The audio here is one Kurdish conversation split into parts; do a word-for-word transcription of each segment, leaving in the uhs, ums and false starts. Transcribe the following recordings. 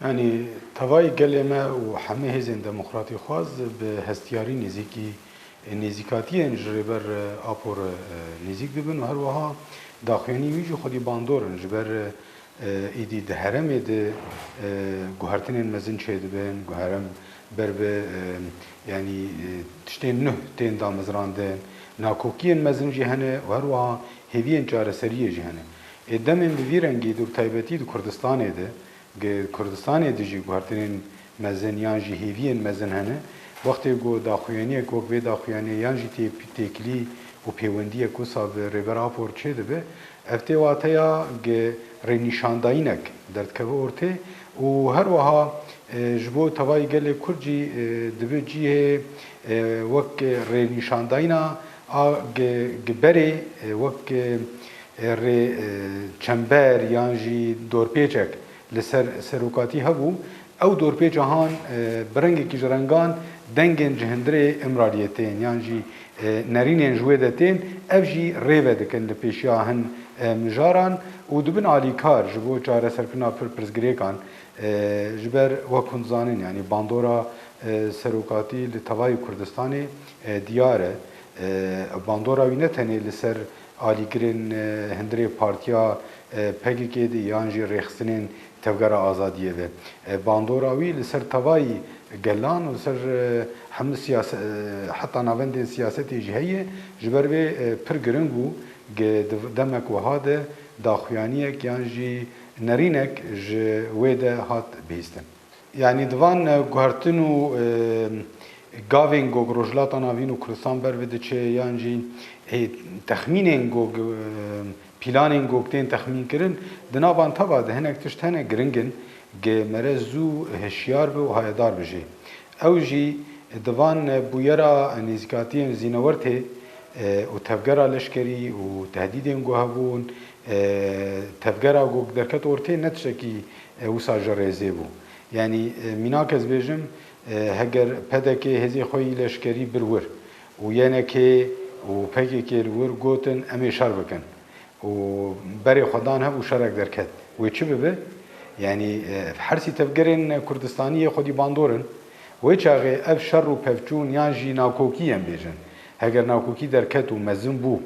Yanî tevayî gelê me û hemî hêzên demokratîxwaz bi hestiyarî nêzîkî, nêzîkatiyên ji Rêber Apor, e, nêzîk dibin û her wiha daxuyanî wî jî xwedî bandor in. Ji ber, e, êdî di herêmê de, e, guhertinên mezin çêdibin, guherem ber bi, e, yanî, e, tiştên nuh tên damezrandin, nakokiyên mezin jî hene û her wiha hêviyên çareseriyê jî hene. Ê demên bi vî rengî de, bi taybetî di Kurdistanê de, Gi Kurdistanê de jî guhertinên mezin yan jî hêviyên mezin hene. Wextê ku daxuyaniyek wek vê daxuyaniyê yan jî tê-, têkilî û pêwendiyek wisa bi Rêber Apor çêdibe, ev tê wateya gi rênîşandayînek derdikeve ortê û her wiha, e, ji bo tevayî gelê Kurd jî, e, dibe cihê, e, wek rênîşandayîna a gi, gi berê, e, wek, e, rê, e, çember yan jî dorpêçek li ser serokatî hebû, ew dorpêça han, e, bi rengekî ji rengan dengên ji hundirê Îmraliyê tên yan jî, e, nerînên ji wê de tên, ev jî rê vedikin li pêşiya hin, e, mijaran û dibin alîkar ji bo çareserkirina pir pirsgirêkan, e, ji ber wek hûn dizanin, yanî bandora, e, serokatî li tevayî Kurdistanê, e, diyar e. E, bandora wî ne tenê li ser alîgirên, e, hundirê partiya, e, P K K de yan jî rêxistinên Tevgera Azadiyê ve. E, bandora wî li ser tevayî gelan û li ser, e, hemû siyase-, e, heta navendên siyasetê jî heye. Ji ber vê, e, pir giring bû, ge-, div-, demek wiha de daxuyaniyek yan jî nerînek ji wê de hat bihîstin. Yanî di van, e, guhertin û, e, gavên ku Rojhilata Navîn û Kurdistan ber bi diçe yan jî, e, texmînên ku, e, pîlanên ku tên texmîn kirin, di nav van teva de hinek tişt hene giring in, ge mere zû hişyar bi û hayedar bi jê. Ew jî di van bûyera nêzîkatiyên Zînewertê, e, û tevgera leşkerî û tehdîdên ku hebûn, e, tevgera ku derket ortê ne tiştekî, e, wisa ji rêzê bû. Yanî, e, mînak ez bêjim, e, heger P D K hêzê xwe yî leşkerî bir wir û Y N K û P K K li wir gotin, "Em ê şer bikin." û berê xwe dan hev û şerek derket. Wê çi bibe? Yanî, e, her sî tevgerên Kurdistanî yê xwedî bandor in. Wê çaxê ev şer û pevçûn yan jî nakokî em bêjin. Heger nakokî derket û mezin bû,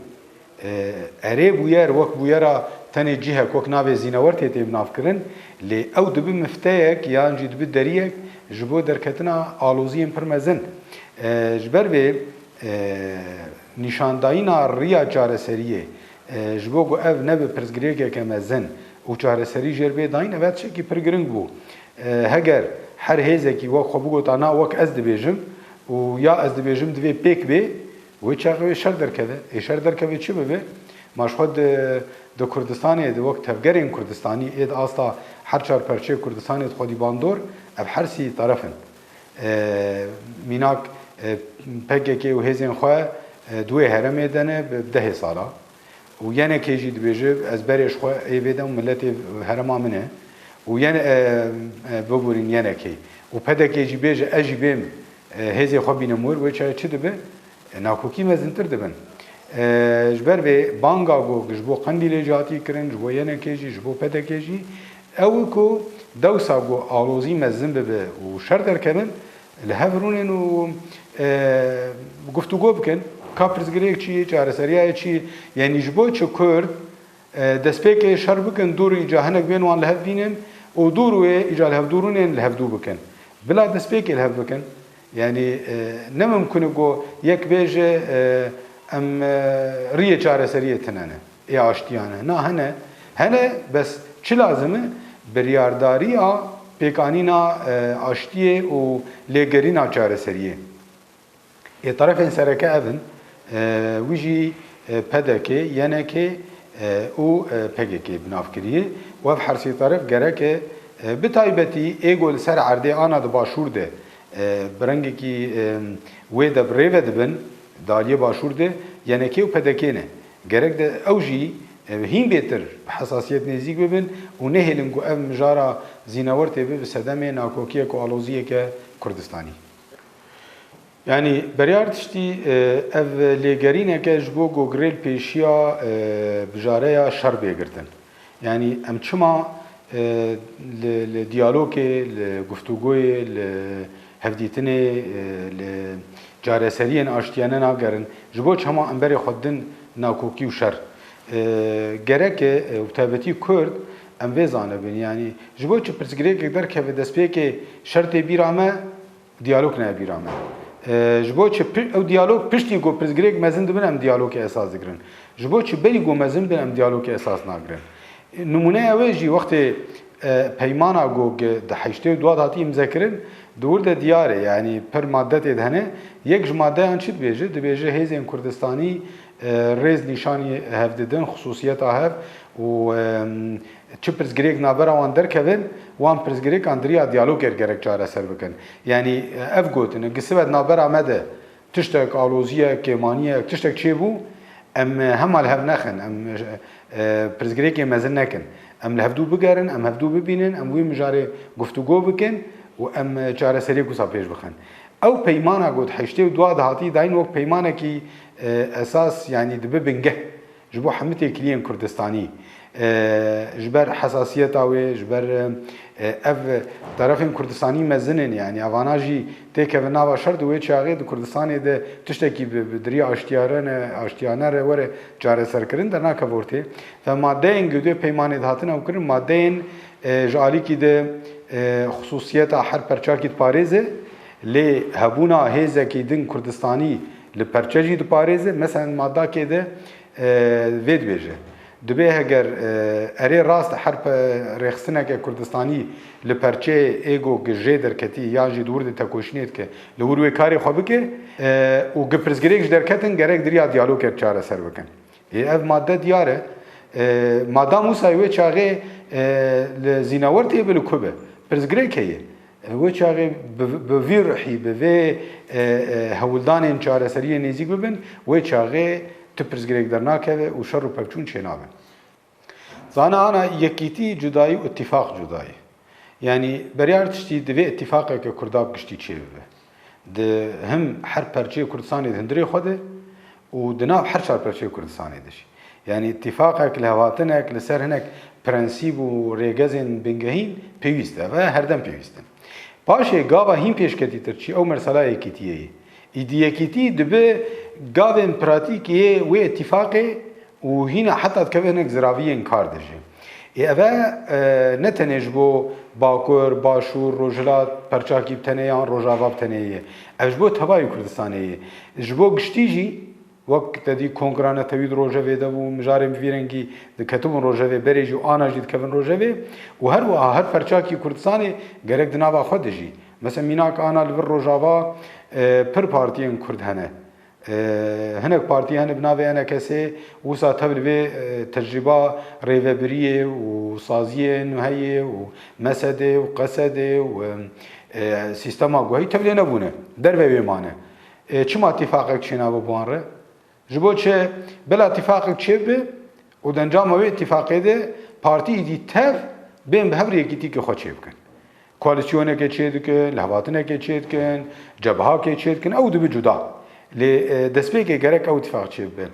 e, erê bûyer wek bûyera tenê cihek wek navê Zînewertê tê binavkirin, lê ew dibe mifteyek yan jî dibe deriyek ji bo derketina aloziyên pir mezin. E, ji ber vê, e, nîşandayîna riya çareseriyê, e, ji bo ku ev nebe pirsgirêkeke mezin û çareserî jêr bê dayîn, ev tiştekî pir giring bû. E, heger her hêzekî wek xwe bigota, "Na, wek ez dibêjim û ya ez dibêjim divê pêk bê", wê çaxê wê şer derkeve. Ê şer derkeve çi bibe? Ma ji xwe di, di Kurdistanê de wek tevgerên Kurdistanî ê di asta her çar perçeyê Kurdistanê de xwedî bandor, ev her sî teref in. E, mînak, e, P K K û hêzên xwe, e, di wê herêmê de ne bi dehê sala. Û Y N K jî dibêje, "Ez berê ji xwe ê vê de û miletê herêma min e." Û Y N, e, e, biborîn Y N K. Û P D K jî bêje, "Ez jî bêm, e, hêzê xwe bînim wir", wê çaxê çi dibe? E, nakokî mezintir dibin. E, ji ber vê banga ku ji bo Qendîlê jî hatî kirin, ji bo Y N K jî, ji bo P D K jî, ew ku dewsa ku alozî mezin bibe û şer derkevin, li hev rûnin û, e, guftûgo bikin, ka pirsgirêk çi ye, çareseriya ye çi ye, yanî ji bo çi Kurd, e, destpêkê şer bikin, dûr îca hinek bên wan li hev bînin û dûr wê îca li hev dû rûnên li hev dû bikin. Bila destpêkê li hev bikin. Yanî, e, ne mimkun e ku yek bêje, e, em, e, riyê çareseriyê tine ne. Ê aştiyan e. Na hene. Hene, bes çi lazim e? Biryardariya pêkanîna, e, aştiyê û lêgerîna çareseriyê. Ê terefên sereke ev in, e, wî jî, e, P D K, Y N K, e, û, e, P K K bi nav kiriye. Û ev her sê teref gerek e, e, bi taybetî ê ku li ser erdê ana di başûr de, e, bi rengekî, e, wê de bi rê ve dibin, di aliyê başûr de Y N K û P D K ne. Gerek de ew jî, e, hîn bêtir bi hesasiyet nêzîk bibin û nehêlin ku ev mijara Zînewertê bibe sedemê nakokiyek û aloziyeke Kurdistanî. Yanî beryar tiştî, e, ev lêgerîneke ji bo ku girê li pêşiya, e, bijareya şer bê girtin. Yanî em çima, e, li, li diyalogê, li guftûgoyê, li hevdîtinê, e, li careseriyên aştiyane nagerin. Ji bo çi hema em berê xwe didin nakokî û şer? E, gerek e, e, û taybetî Kurd em vê zanibin. Yanî ji bo çi pirsgirêkek derkeve destpêkê şer tê bîra me, diyalog nayê bîra me. E, ji bo çi pi-, ew diyalog piştî ku pirsgirêk mezin dibin em diyalogê esas digirin. Ji bo çi berî ku mezin bin em diyalogê esas nagirin. E, nimûneya wê jî wextê, e, peymana ku gi-, di heştê û dua de hatî îmzekirin, di wir de diyar e, yanî pir madde tê de hene. Yek ji maddeyan çi dibêje? Dibêje hêzên Kurdistanî, e, rêz nîşanî hev didin, xisûsiyeta hev û, e, çi pirsgirêk navbera wan derkevin, wan pirsgirêkan di riya diyalogê gerek çareser bikin. Yanî, e, ev gotin, gi sibe di navbera me de tiştek, aloziyek, kêmaniyek, tiştek çêbû, em, e, hema li hev nexin, em, e, pirsgirêkê mezin nekin. Em li hevdû bigerin, em hevdû bibînin, em wî mijarê guftûgo bikin û em, e, çareseriyek wisa pêş bixin. Ew peymana got heştê û dua de hatî dayîn wek peymanekî, e, esas, yanî dibe bingeh ji bo hemî têkiliyên Kurdistanî. E, ji ber hesasiyeta wê, ji ber, e, ev terefên Kurdistanî mezin in, yanî evana jî têkevin nava şer, di wê çaxê di Kurdistanê de tiştekî bi, bi dirî aştiyane, aştiyane re were çareserkirin dernakeve ortê. Ve maddeyên ku di peymanê de hatine ewkirin, maddeyên, e, ji alîkî de, e, xisûsiyeta her perçakî diparêze, lê hebûna hêzekî din Kurdistanî li perçe jî diparêze. Meselen maddakê de, e, vê dibêje. Dibê heger, e, erê rast her pe-, rêxistineke Kurdistanî li perçeyê ê ku gi jê derketî yan jî di wir de tekoşînê dike, li wir wê karê xwe bike, e, û gi pirsgirêk ji derketin gerek di riya diyalogê çareser bikin. Ê, ev madde diyar e. E, madam wisa wê çaxê, e, li zînewer tê bi li ku be? Pirsgirêk heye. E, wê çaxê bi, bi vî ruhî, bi vê, e, e, hewldanên çareseriyê nêzîk bibin, wê çaxê tu pirsgirêk dernakeve û şer û pevçûn çênabe. Zana ana yekîtî cudayî û îtîfaq cudayî. Yanî beriya her tiştî divê îtîfaqeke Kurda bi giştî çêbibe. Di him her perçeyê Kurdistanê di hundirê xwe de û di nav her çar perçeyê Kurdistanê de jî. Yanî îtîfaqek, lihevhatinek li ser hinek prensîb û rêgezên bingehîn pêwîst e ve herdem pêwîst in. Paşê gava hîn pêşketîtir çi ew mersela yekîtiyê ye. Îdî yekîtî dibe gavên pratîkê wê îtîfaqê û hîna heta dikeve hinek ziraviyên kar de jî. Ê eve, e, ne tenê ji bo Bakur, Başûr, Rojhilat, perçakî bi tenê yan Rojava bi tenê ye. Ev ji bo tevayê Kurdistanê ye. Ji bo giştî jî, wek te dî kongra netewî di rojevê de bû, mijarên bi vî rengî diketibûn rojevê, berê jî û ana jî dikevin rojevê û her wiha her perçakî Kurdistanê gerek di nava xwe de jî. Mesela mînak ana li vir Rojava, e, pir partiyên Kurd hene. E, hinek partî hene bi navê N K S, wisa tev li vê, e, tecrîba rêvebiriyê û saziyên heyê û mesedê û qesedê û, e, e, sîstema guheyî tev lê nebûne. Derve wê mane. E, çima tîfaqek çênabe bi wan re? Ji bo çi bila tîfaqek çêbibe û di encama wê tîfaqê de partî îdî tev bên bi hev re yekîtîkê xwe çêbikin. Koalîsyonekê çêdikin, lihevhatinekê çêdikin, cebhakê çêdikin, ew dibe cuda. Lê, e, destpêkê gerek ew îtîfaq çêbibe.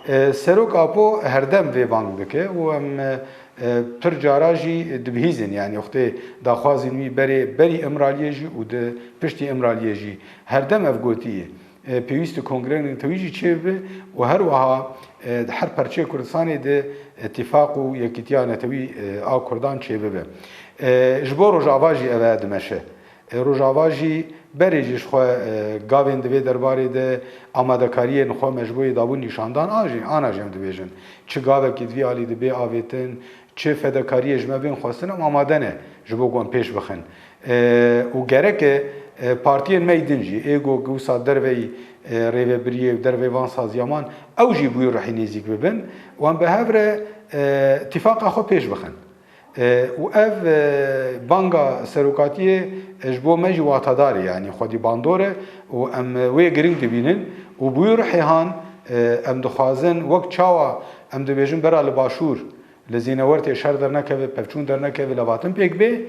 E, Serok Apo herdem vê bang dike û em, e, e, pir cara jî dibihîzin, yanî wextê daxwazên wî berê, berî Îmraliyê jî û di piştî Îmraliyê jî herdem ev gotiye. E, pêwîst e kongreyên netewî jî çêbibe û her wiha, e, di her perçeyê Kurdistanê de îtîfaq û yekîtiya netewî, e, a Kurdan çêbibe. E, ji bo Rojava jî ev e dimeşe. E, Rojava jî berê jî ji xwe, e, gavên di vê derbarê de amadekariyên xwe me ji bo yê dabûn nîşan dan, a jî, ana jî em dibêjin. Çi gavekî di vî alî de bê avêtin, çi fedekariyê ji me bên xwestin, em amade ne ji bo ku em pêş bixin. E, û gerek e, e, partiyên me yî din jî, ê ku wisa derveyî, e, rêvebiriyê û derveyî van saziyaman, ew jî bi wî ruhî nêzîk bibin û em bi hev re, e, tîfaqa xwe pêş bixin. E, û ev, e, banga serokatiyê, e, ji bo me jî watedar e, yanî xwedî bandor e û em, e, wê giring dibînin û bi wî ruhê han, e, em dixwazin wek çawa em dibêjin bera li Başûr, li Zînewer tê şer dernekeve, pevçûn dernekeve, levhatin pêk bê.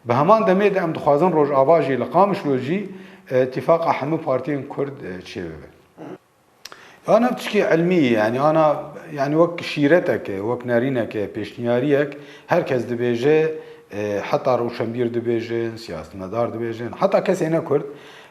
Bi heman demê de em dixwazin Rojava jî, li Qamişlo jî, e, tîfaqa hemû partiyên Kurd, e, çêbibe. Ana tişkî ilmî ye, yanî ana, yanî wek şîreteke, wek nerîneke, pêşniyariyek, her kes dibêje, E, heta rewşenbîr dibêjin, siyasetmedar dibêjin, heta kesê ne Kurd,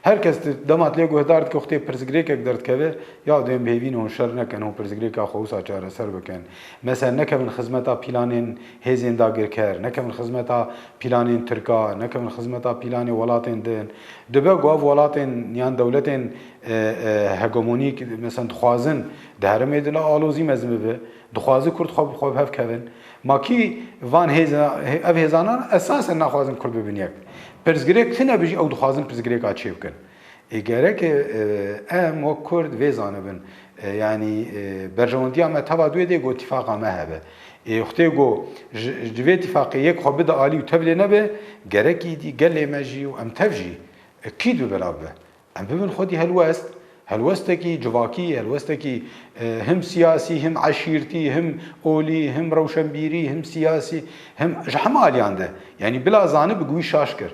her kes di-, dema lê guhdar dike, wextê pirsgirêkek derdikeve, ya dibên bêhêvî ne hûn şer nekin, hûn pirsgirêka xwe wisa çareser bikin. Mesela nekevin xizmeta pîlanên hêzên dagirker, nekevin xizmeta pîlanên Tirka, nekevin xizmeta pîlanê welatên din. Dibe ku ev welatên yan dewletên, e, e, hegemonîk, mesela dixwazin di herêmê de alozî mezin bibe, dixwaze Kurd xwe bi xwe bi hev kevin. Ma kî van hêza-, hê-, ev hêzanan esasen naxwazin Kurd bibin yek. Pirsgirêk tune be jî ew dixwazin pirsgirêka çê bikin. Ê gerek e, e, em wek Kurd vê zanibin. E, yanî, e, berjewendiya me teva duê dê ku tifaqa me hebe. Ê wextê ku ji, ji vê tifaqê yek xwe bide alî û tev lê nebe, gerek îdî gelê me jî û em tev jî, e, kî dibira bibe. Em bibin xwedî helwest, helwestekî civakî, helwestekî, e, him siyasî, him eşîrtî, him olî, him rewşenbîrî, him siyasî, him ji hemû aliyan de. Yanî bila zanibik wî şaş kir.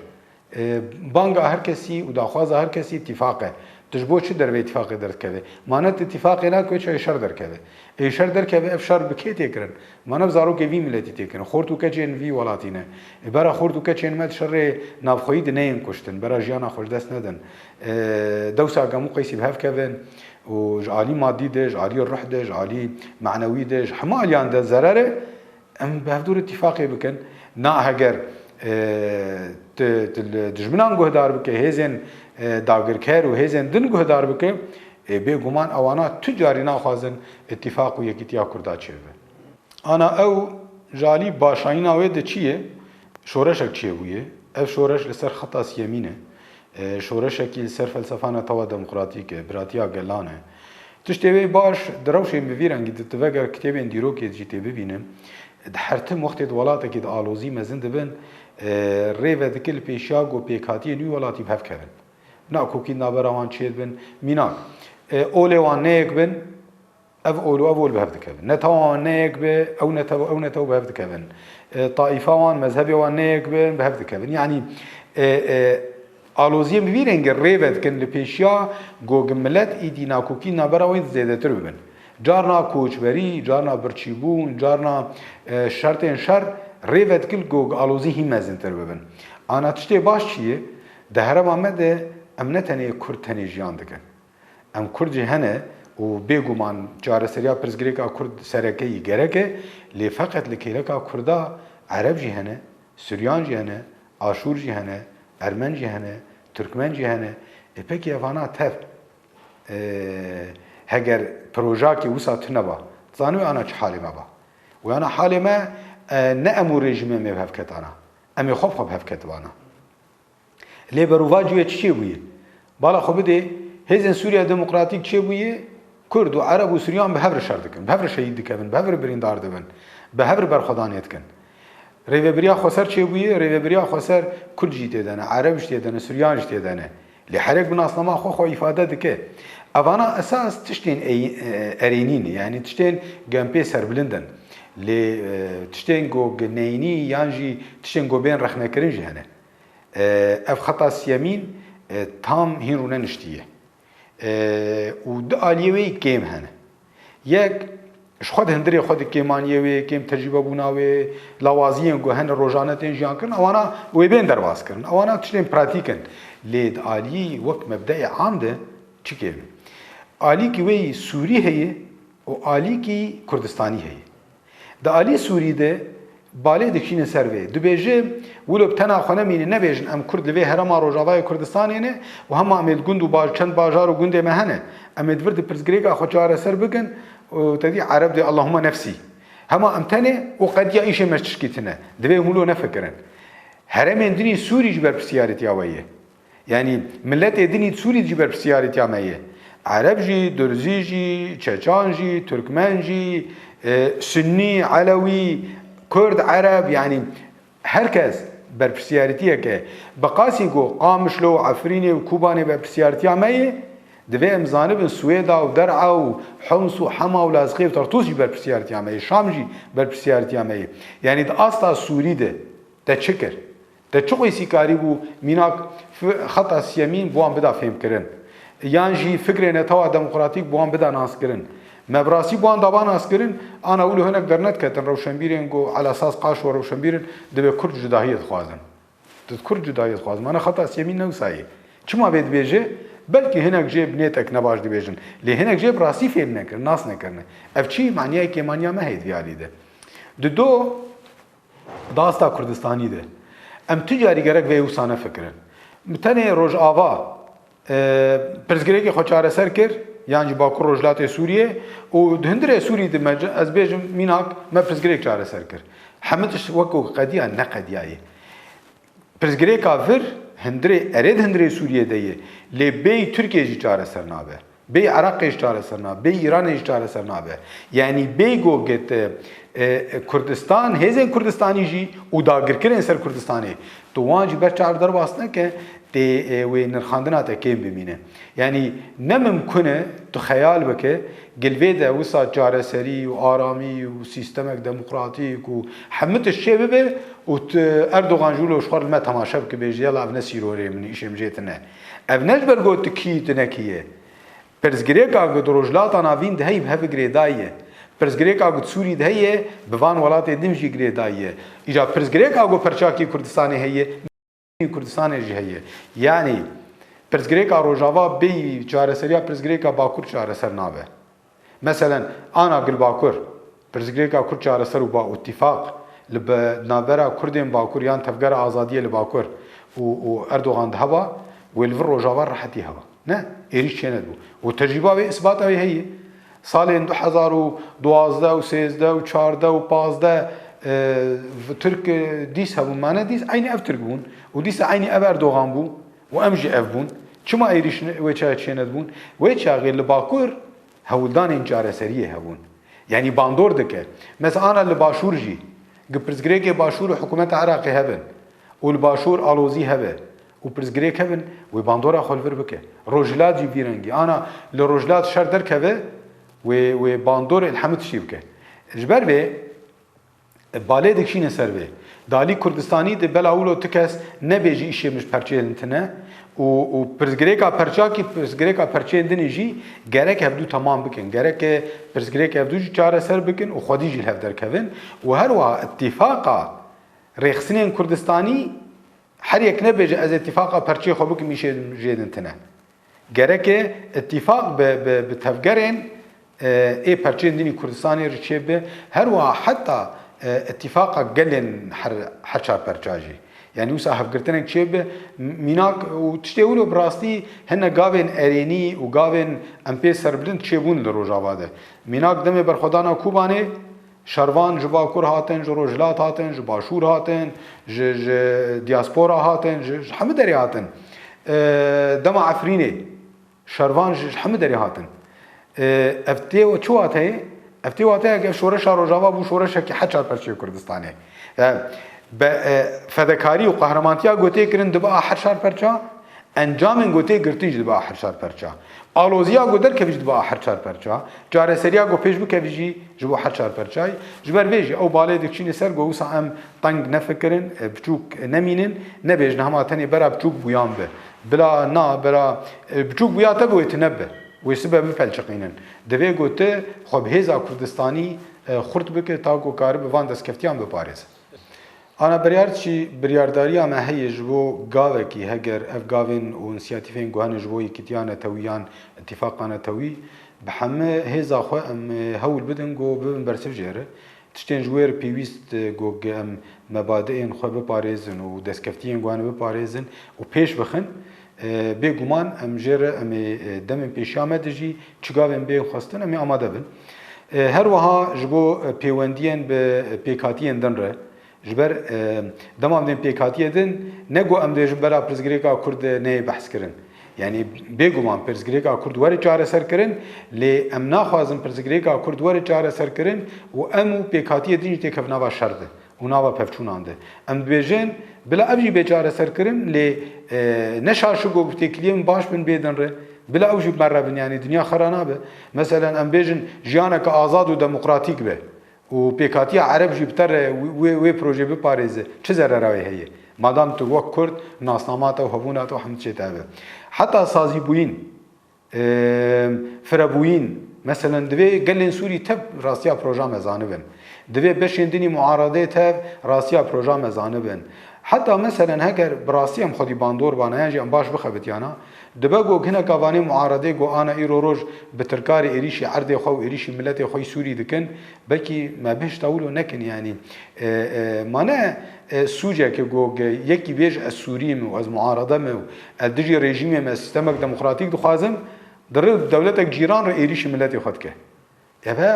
E, banga her kesî û daxwaza her kesî tîfaq e. Tu ji bo çi derveyê tîfaqê derdikevî? Ma ne tu tîfaqê nakevî, çawa şer derkeve? Ê şer derkeve, ev şer bi kê tê kirin? Ma ne bi zarokê vî miletî tê kirin. Xort û keçên vî welatî ne. Ê bera xort û keçên me di şerê navxweyî de neyên kuştin. Bera jiyana xwe ji dest nedin. E, dewsa hemû qeysî bi hev kevin û ji alî madî de, ji alî ruh de, ji alî manewî de, ji hemû aliyan de zerer e. Em bi hevdû re tîfaqê bikin. Na heger, e, tu, tu li dijminan guhdar bike, hêzên, e, dagirker û hêzên din guhdar bike, e, bêguman ewana tu carî naxwazin îtîfaq û yekîtiya Kurda çêbibe. Ana ew ji alî başayîna wê de çi ye? Şoreşek çêbûye. Ev şoreş li ser xeta siyemîn e. E, şoreşekî li ser felsefa netewa demokratîk e, biratiya gelan e. Tiştê wê baş di rewşên bi vî rengî de tu veger kitêbên dîrokê jî tê bibînin. Di her tim wextê di welatekî de alozî mezin dibin, e, rê vedike li pêşiya ku pêkhatiyên wî welatî bi hev kevin. Nakokî navbera wan çêdibin. Mînak, e, olê wan neyek bin, ev ol û ev ol bi hev dikevin. Netewa wan ne yek be, ew netew, ew netew bi hev dikevin. E, taîfa wan, mezhebê wan ne yek be, bi hev dikevin. Yanî, e, e, aloziyên bi vî rengî rê vedikin li pêşiya ku milet êdî nakokî navbera wê zêdetir bibin. Carna koçberî, carna birçîbûn, carna, e, şertên şer rê vedikin ku alozî hîn mezintir bibin. Ana tiştê baş çi ye? Di herêma me de em ne tenê Kurd tenê jiyan dikin. Em Kurd jî hene û bêguman çareseriya pirsgirêka Kurd sereke yî gerek e, lê feqet li kêleka Kurda Ereb jî hene, Suryan jî hene, Aşûr jî hene, Ermen jî hene, Tirkmen jî hene. Ê pekî evana tev, e, heger projakê wisa tune ba, zanî wê ana çi halê me ba? Wê ana halê me, e, ne em û rejîmê me bi hev ket ana. Em ê xwe bi xwe bi hev ketibana. Lê berovajî wê çi çêbûye? Bala xwe bidê, hêzên Sûriya Demokratîk çêbûye, Kurd û Ereb û Suryan bi hev re şer dikin, bi hev re şehîd dikevin, bi hev re birîndar dibin, bi hev re berxwedanê dikin. Rêvebiriya xweser çêbûye, rêvebiriya xweser Kurd jî tê de ne, Ereb jî tê de ne, Suryan jî tê de ne. Lê herêk bi nasnama xwe xwe îfade dike. Evana esas tiştên ey-, e, erênî ne, yanî tiştên ku em pê serbilind in. Lê, e, tiştên ku neyînî yan jî tiştên ku bên rexnekirin jî hene. E, ev xeta siyemîn, e, tam hîn rûneniştiye. E, û du aliyê wê yî kêm hene. Yek, ji xwe di hundirê xwe de kêmaniyê wê, kêm tecrûbe bûna wê, lawaziyên ku hene rojane tên jiyan kirin, ewana wê bên derbas kirin. Ewana tiştên pratîk in. Lê di aliyî wek mebdeyê am de çi kêm e? Alîkî wê yî Sûrî heye û alîkî Kurdistanî heye. Di alî Sûrî de balê dikişîne ser vê. Dibêje, wilo bi tena xwe nemîne, nebêjin em Kurd li vê herêma Rojavayê Kurdistanê ne û hema em ê di gund û baj-, çend bajar û gundê me hene. Em ê di vir di pirsgirêka xwe çareser bikin û te dî Ereb dê Allahumma nefsî. Hema em tenê û qediya îşê me ji tişkî tune. Divê hûn wilo nefikirin. Herêmên dinî Sûrî ji berpirsiyarêtiya we ye. Yanî miletê dinî Sûrî jî berpirsiyarêtiya me ye. Ereb jî, Durzî jî, Çeçan jî, Turkmen jî, e, Sunnî, Elewî, Kurd, Ereb, yanî her kes berpirsiyarêtiyek e. Bi qasî ku Qamişlo û Efrînê û Kobanê berpirsiyarêtiya me ye, divê em zanibin Swêda û Der'a û Homs û Hema û Lazqê û Tartûs jî berpirsiyarêtiya me ye, Şam jî berpirsiyarêtiya me ye. Yanî di asta Sûrî de te çi kir? Te çi qeysîkarî bû mînak f-, xeta siyemîn bi wan bida fêhmkirin? Yan jî fikrê netewa demokratîk bi wan bida naskirin? Me bi rastî bi wan dava nas kirin, ana wilo hinek dernedketin rewşenbîrên ku Elasas Qaşo rewşenbîr in, dibê Kurd cudahiyê dixwazin. Di Kurd cudahiyê dixwazin. Mana xeta sêmîn ne wisa ye. Çima vê dibêje? Belkî hinek jê bi nêtek nebaş dibêjin. Lê hinek jê bi rastî fêm nekir, nas nekirine. Ev çi maniyayê kêmaniya me heye di vî alî de. Di do di asta Kurdistanî de. Em tu carî gerek vê wisa nefikirin. Tenê Rojava, e, pirsgirêkê xwe çareser kir, yan jî Bakur Rojhilatê Sûriyê û di hundirê Sûrî de me, ez bêjim mînak me pirsgirêk çareser kir. Hemû tişt wekû qediya neqediyayê. Pirsgirêka vir hundirê, erê di hundirê Sûriyê de ye. Lê bêyî Tirkiye jî çareser nabe. Bêyî Iraqê jî çareser nabe. Bêyî Îranê jî çareser nabe. Yanî bêyî go get, e, e, Kurdistan, hêzên Kurdistanî jî û dagirkirên ser Kurdistanê, tu wan jî ber çav derbas neke, tê, e, wê nirxandina te kêm bimîne. Yanî ne mimkun e tu xeyal bike, gil vê de wisa çareserî û aramî û sîstemek demokratîk û hemû tişt çê bibe û tu Erdogan jî wilo ji xwe li me temaşe bike, bêje, yela ev ne sîrorê min, îşê min jê tune. Ev ne ji ber got tu kî, tu ne kî ye. Pirsgirêka ku di Rojhilata Navîn de heye bi hev girêdayî ye. Pirsgirêka ku di Sûrî de heye bi van welatê din jî girêdayî ye. Îca pirsgirêka ku perçakî Kurdistanê heye, Kurdistanê jî heye. Yanî pirsgirêka Rojava bêyî çareseriya pirsgirêka Bakur çareser nabe. Meselen, ana gil Bakur, pirsgirêka Kurd çareser û ba û îtîfaq li be-, navbera Kurdên Bakur yan Tevgera Azadiyê li Bakur û, û Erdogan di heba, wê li vir Rojava rehetî heba. Ne, êrîş çênedibû. Û tecrîba wê, îsbata wê heye. Salên du hezar û duwazdeh û sêzdeh û çardeh û pazdeh, e, Tirk, e, dîs hebûn, mane dîs eynî ev Tirk bûn. Û dîsa eynî ev Erdogan bû. Û em jî ev bûn. Çima êrîş ne-, wê çaxê çênedibûn? Wê çaxê li Bakur hewldanên çareseriyê hebûn. Yanî bandor dike. Mesela ana li Başûr jî, gi pirsgirêkê Başûr û hikûmeta Iraqê hebin û li Başûr alozî hebe û pirsgirêk hebin, wê bandora xwe li vir bike. Rojhilat jî vî rengî. Ana li Rojhilat şer derkeve, wê, wê bandorê li hemû tiştî bike. Ji ber vê, balê dikişîne ser vê. Di alî Kurdistanî de bela wilo tu kes nebêjî îşê min ji perçeyên tune û, û pirsgirêka perçakî, pirsgirêka perçeyên dinê jî gerek hevdû temam bikin. Gereke pirsgirêk hevdû jî çareser bikin û xwedî jî li hev derkevin û her wiha îtîfaqa rêxistinên Kurdistanî her yek nebêje, ez îtîfaqa perçeyê xwe bikim, îşê jê din tune. Gereke îtîfaq bi, bi, bi tevgerên, e, ê perçeyên din ê Kurdistanê re çêbe, her wiha heta, e, îtîfaqa gelên her, her çar perça jî. Yanî wisa hevgirtinek çêbe, m-, mînak û tiştê wilo bi rastî hine gavên erênî û gavên em pê serbilind çêbûn li Rojava de. Mînak demê berxwedana Kobanê, şervan ji Bakur hatin, ji Rojhilat hatin, ji Başûr hatin, ji, ji diaspora hatin, ji, ji hemû derê hatin. E, dema Efrînê şervan ji, ji hemû derê hatin. E, ev tê çi wateyê? Ev tê wateyê ku ev şoreşa Rojava bû şoreşekî her çar perçeyê Kurdistanê. E, be, e, fedekarî û qehremantiya ku tê kirin dibe a her çar perça, encamên ku tê girtin jî dibe a her çar perça. Aloziya ku derkeve jî dibe a her çar perça. Çareseriya ku pêş bikeve jî ji bo her çar perçayî. Ji ber vê jî ew balê dikişîne ser ku wisa em teng nefikirin, e, biçûk nemînin, nebêjin hema tenê bera biçûk bûyan be. Bila na, bera, e, biçûk bûya te bi wê tune be. Wê sibe bipelçiqînin. Divê ku tu xwe bi hêza Kurdistanî, e, xurt bike ta ku karibe van destkeftiyan biparêze. Ana biryar çi, biryardariya me heye ji bo gavekî, heger ev gavên û însiyatîfên ku hene ji bo yekîtiya netewî yan îtîfaqa netewî, bi heme hêza xwe em, e, hewl bidin ku bibin bersiv jê re. Tiştên ji wê re pêwîst, e, ku em mebadiên xwe biparêzin û destkeftiyên ku hene biparêzin û pêş bixin, e, bêguman em jê re em ê, e, demên pêşiya me de jî çi gavên bên xwestin em ê amade bin. E, her wiha ji bo, e, pêwendiyên bi, e, pêkhatiyên din re, Ji ber, e, dema em dên pêkhatiyê din, ne ku em dê ji bera pirsgirêka Kurd neyê behs kirin. Yanî bêguman pirsgirêka Kurd were çareser kirin, lê em naxwazin pirsgirêka Kurd were çareser kirin û em û pêkhatiyê din jî têkevin nava şer de û nava pevçûnan de. Em dibêjin, bila ev jî bê çareser kirin, lê, e, ne şaşik û bi têkiliyên baş bin bê din re. Bila ew jî bi me re bin, yanî dinya xera nabe. Meselen, em bêjin, jiyaneke azad û demokratîk be. û pêkhatiya Ereb jî bi te re wê, wê, wê projeyê biparêze, çi zerera wê heye? Madam tu wek Kurd nasnama te û hebûna te û hemû tiştê te hebe. Heta sazîbûyîn, e, firebûyîn, Meselen, divê gelên Sûrî tev rastiya proja me zanibin. Divê beşên dinî muaredê tev rastiya proja me zanibin. Heta meselen, heger bi rastî em xwedî bandor bana yan jî em baş bixebitiyana, dibe ku hineka vanê muaredê ku ana îro roj bi tirkarê êrîşî erdê xwe û êrîşî miletê xwe yî Sûrî dikin, belkî me bihişta wilo nekin, yanî, e, e, ma ne, e, sûceke ku ge-, yekî bêj ez Sûrî me û ez muarede me û ez dijî rejîmê me, sistemek demokratîk dixwazim, di rê dewletek cîran re êrîşî miletê xwe dike. Eve,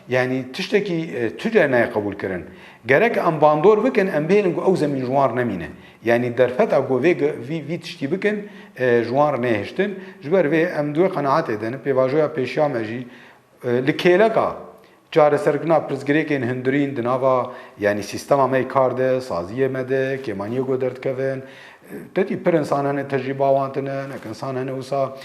yanî tiştekî, e, tu cere nayê qebûlkirin. Gerek em bandor bikin, em bihêlin ku ew zemîn ji wan re nemîne. Yanî derfeta ku vê ge-, vî, vî tiştî bikin, e, ji wan re nehêştin. Ji ber vê em di wê qenaetê de ne, pêvajoya pêşiya me jî, e, li kêleka çareserkirina pirsgirêkên hundirîn di nava, yanî sîstema me yê kar de, saziyê me de, kêmaniyê ku derdikevin, Tetî pir insan hene tecrîba wan tune, hinek insan hene wisa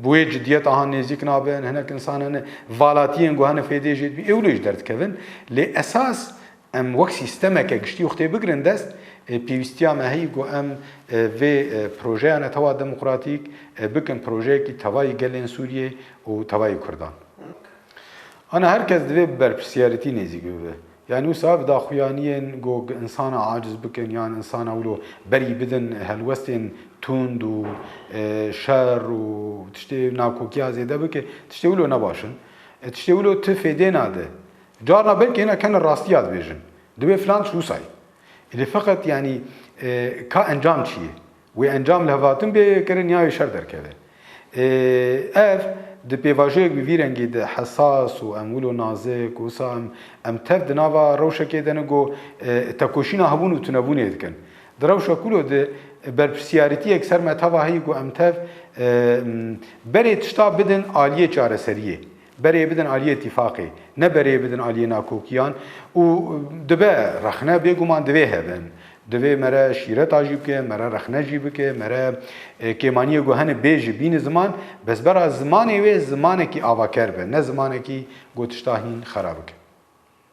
bi wê cidiyeta han nêzîk nabin, hinek insan hene valatiyên ku hene fêdê jê dibî, ewlê jî derdikevin. Lê esas em wek sîstemeke giştî wextê bigrin dest, e, pêwîstiya me heyî ku em, e, vê, e, projeya netewa demokratîk, e, bikin projeyekî tevayî gelên Sûriyê û tevayî Kurdan. Ana her kes divê bi berpirsiyarîtî nêzîk bibe. Yanî wisa bi daxuyaniyên ku insana aciz bikin yan insana wilo berî bidin helwestên tund û, e, şer û tiştê nakokiya zêde bike, tiştê wilo ne baş in. E, tiştê wilo ti fêdê nade. Carna belkî hinek hene rastiya dibêjin. Dibê filan tişt wisa ye. Lê feqet, yanî, e, ka encam çi ye? Wê encam li hev hatin bê kirin ya wê şer derkeve. E, ev di pêvajoyek bi vî rengî de hesas û em wilo nazik û wisa em, em tev di nava rewşekê de ne ku, e, tekoşîna hebûn û tunebûnê dikin. Di rewşek wilo de berpirsiyarîtiyek ser me teva heyî ku em tev, e, m, berê tişta bidin aliyê çareseriyê. Berê bidin aliyê tîfaqê, ne berê bidin aliyê nakokiyan û dibe rexne bêguman divê hebin. Divê mere şîreta jî bike, mere rexne jî bike, mere, e, kêmaniyê ku hene bê jî bîne ziman, bes bera zimanê wê zimanekî avaker be, ne zimanekî ku tişta hîn xera bike.